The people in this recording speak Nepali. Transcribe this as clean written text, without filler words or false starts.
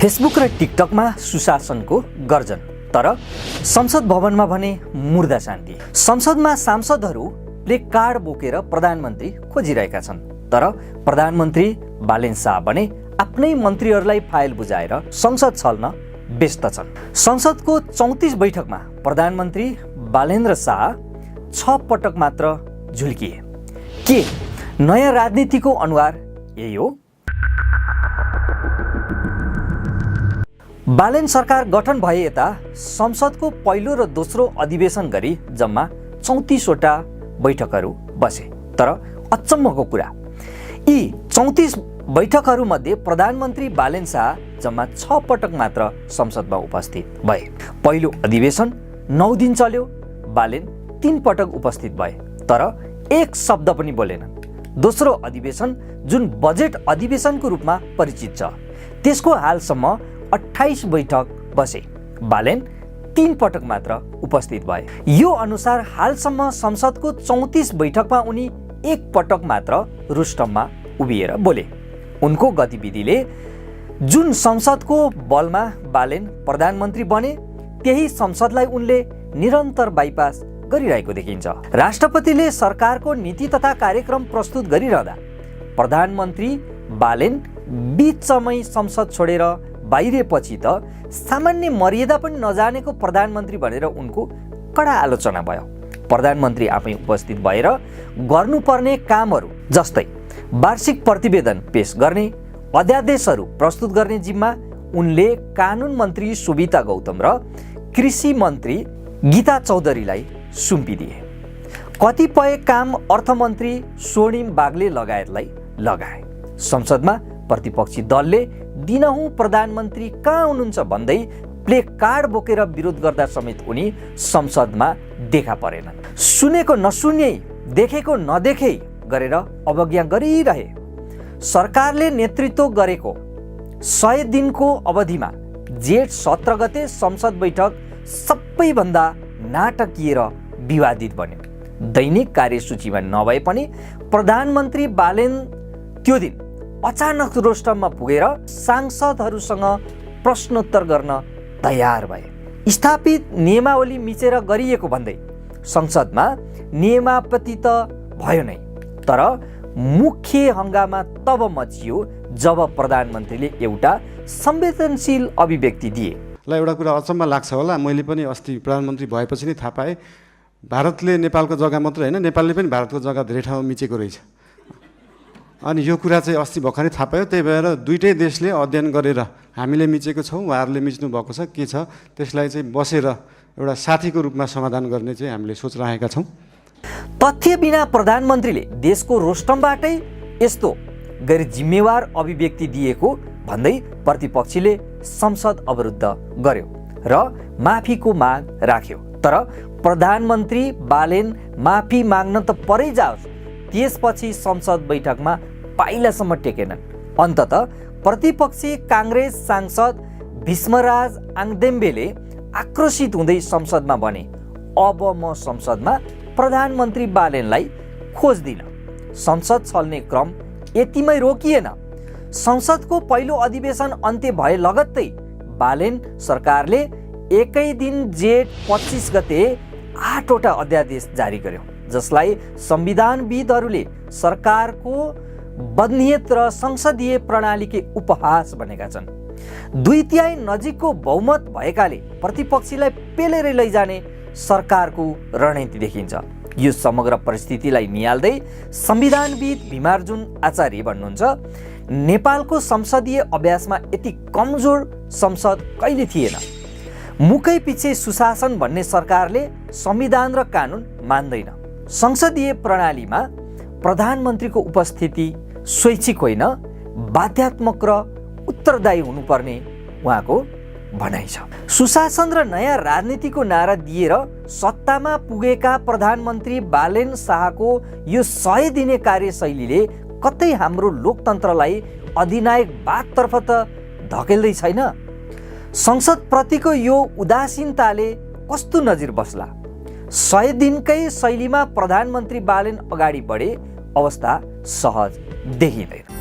फेसबुक र टिकटकमा सुशासनको गर्जन, तर संसद भवनमा भने मुर्दा शान्ति। संसदमा सांसदहरू प्ले कार्ड बोकेर प्रधानमन्त्री खोजिरहेका छन्, तर प्रधानमन्त्री बालेन शाह भने आफ्नै मन्त्रीहरूलाई फाइल बुझाएर संसद छल्न व्यस्त छन्। संसदको 34 बैठकमा प्रधानमन्त्री बालेन्द्र शाह 6 पटक मात्र झुल्किए। के नयाँ राजनीतिको अनुहार यही हो? बालेन सरकार गठन भए यता संसदको पहिलो र दोस्रो अधिवेशन गरी जम्मा 34 वटा बैठकहरू बसे। तर अचम्मको कुरा, यी 34 बैठकहरूमध्ये प्रधानमन्त्री बालेन शाह जम्मा 6 पटक मात्र संसदमा उपस्थित भए। पहिलो अधिवेशन 9 दिन चल्यो, बालेन 3 पटक उपस्थित भए, तर एक शब्द पनि बोलेनन्। दोस्रो अधिवेशन जुन बजेट अधिवेशनको रूपमा परिचित छ, त्यसको हालसम्म 28 बैठक बसे, बालेन 3 पटक मात्र उपस्थित भए। यो अनुसार हालसम्म संसदको 34 बैठकमा उनी 1 पटक मात्र रुस्टममा उभिएर बोले। उनको गतिविधिले जुन संसदको बलमा बालेन प्रधानमन्त्री बने, त्यही संसदलाई उनले निरन्तर बाइपास गरिरहेको देखिन्छ। राष्ट्रपतिले सरकारको नीति तथा कार्यक्रम प्रस्तुत गरिरहँदा प्रधानमन्त्री बालेन बीचमै संसद छोडेर बाहिरेपछि त सामान्य मर्यादा पनि नजानेको प्रधानमन्त्री भनेर उनको कडा आलोचना भयो। प्रधानमन्त्री आफै उपस्थित भएर गर्नुपर्ने कामहरू जस्तै वार्षिक प्रतिवेदन पेश गर्ने, अध्यादेशहरू प्रस्तुत गर्ने जिम्मा उनले कानुन मन्त्री सुविता गौतम र कृषि मन्त्री गीता चौधरीलाई सुम्पिदिए। कतिपय काम अर्थमन्त्री स्वर्णिम बागले लगायतलाई लगाए। संसदमा प्रतिपक्षी दलले दिनहुँ प्रधानमन्त्री कहाँ हुनुहुन्छ भन्दै प्ले कार्ड बोकेर विरोध गर्दा समेत उनी संसदमा देखा परेनन्। सुनेको नसुन्यै, देखेको नदेखे गरेर अवज्ञा गरिरहे। सरकारले नेतृत्व गरेको 100 दिनको अवधिमा जेठ 17 गते संसद बैठक सबैभन्दा नाटकीय र विवादित बन्यो। दैनिक कार्यसूचीमा नभए पनि प्रधानमन्त्री बालेन त्यो दिन अचानक रोस्टममा पुगेर सांसदहरूसँग प्रश्नोत्तर गर्न तयार भए। स्थापित नियमावली मिचेर गरिएको भन्दै संसदमा नियमापति त भयो नै, तर मुख्य हंगामा तब मचियो जब प्रधानमन्त्रीले एउटा संवेदनशील अभिव्यक्ति दिए। ल, एउटा कुरा अचम्म लाग्छ होला, मैले पनि अस्ति प्रधानमन्त्री भएपछि नै थाहा पाएँ, भारतले नेपालको जग्गा मात्र होइन, नेपालले पनि भारतको जग्गा धेरै ठाउँमा मिचेको रहेछ। अनि यो कुरा चाहिँ अस्ति भर्खरै थाहा पायो। त्यही भएर दुईटै देशले अध्ययन गरेर हामीले मिचेको छौँ, उहाँहरूले मिच्नु भएको छ, के छ त्यसलाई चाहिँ बसेर एउटा साथीको रूपमा समाधान गर्ने चाहिँ हामीले सोचिरहेका छौँ। तथ्य बिना प्रधानमन्त्रीले देशको रोस्टमबाटै यस्तो गैर जिम्मेवार अभिव्यक्ति दिएको भन्दै प्रतिपक्षीले संसद अवरुद्ध गर्यो र माफीको माग राख्यो। तर प्रधानमन्त्री बालेन माफी माग्न त परै जाओस्, त्यसपछि संसद बैठकमा पाइलासम्म टेकेनन्। अन्ततः प्रतिपक्षी काङ्ग्रेस सांसद भीष्मराज आङदेम्बेले आक्रोशित हुँदै संसदमा भने, अब म संसदमा प्रधानमन्त्री बालेनलाई खोज्दिन। संसद छल्ने क्रम यतिमै रोकिएन। संसदको पहिलो अधिवेशन अन्त्य भए लगत्तै बालेन सरकारले एकै दिन जेठ 25 गते 8 वटा अध्यादेश जारी गर्यो, जसलाई संविधानविदहरूले सरकारको बदनीयत र संसदीय प्रणालीकै उपहास भनेका छन्। 2/3 नजिकको बहुमत भएकाले प्रतिपक्षीलाई पेलेरै लैजाने सरकारको रणनीति देखिन्छ। यो समग्र परिस्थितिलाई निहाल्दै संविधानविद भीमार्जुन आचार्य भन्नुहुन्छ, नेपालको संसदीय अभ्यासमा यति कमजोर संसद कहिले थिएन। मुखै पछि सुशासन भन्ने सरकारले संविधान र कानुन मान्दैन। संसदीय प्रणालीमा प्रधानमन्त्रीको उपस्थिति स्वैच्छिक होइन, बाध्यात्मक र उत्तरदायी हुनुपर्ने उहाँको भनाइ छ। सुशासन र नयाँ राजनीतिको नारा दिएर सत्तामा पुगेका प्रधानमन्त्री बालेन शाहको यो 100 दिने कार्यशैलीले कतै हाम्रो लोकतन्त्रलाई अधिनायकवादतर्फ त धकेल्दै छैन? संसदप्रतिको यो उदासीनताले कस्तो नजिर बस्ला? 100 दिनकै शैलीमा प्रधानमन्त्री बालेन अगाडि बढे अवस्था सहज देखिँदैन।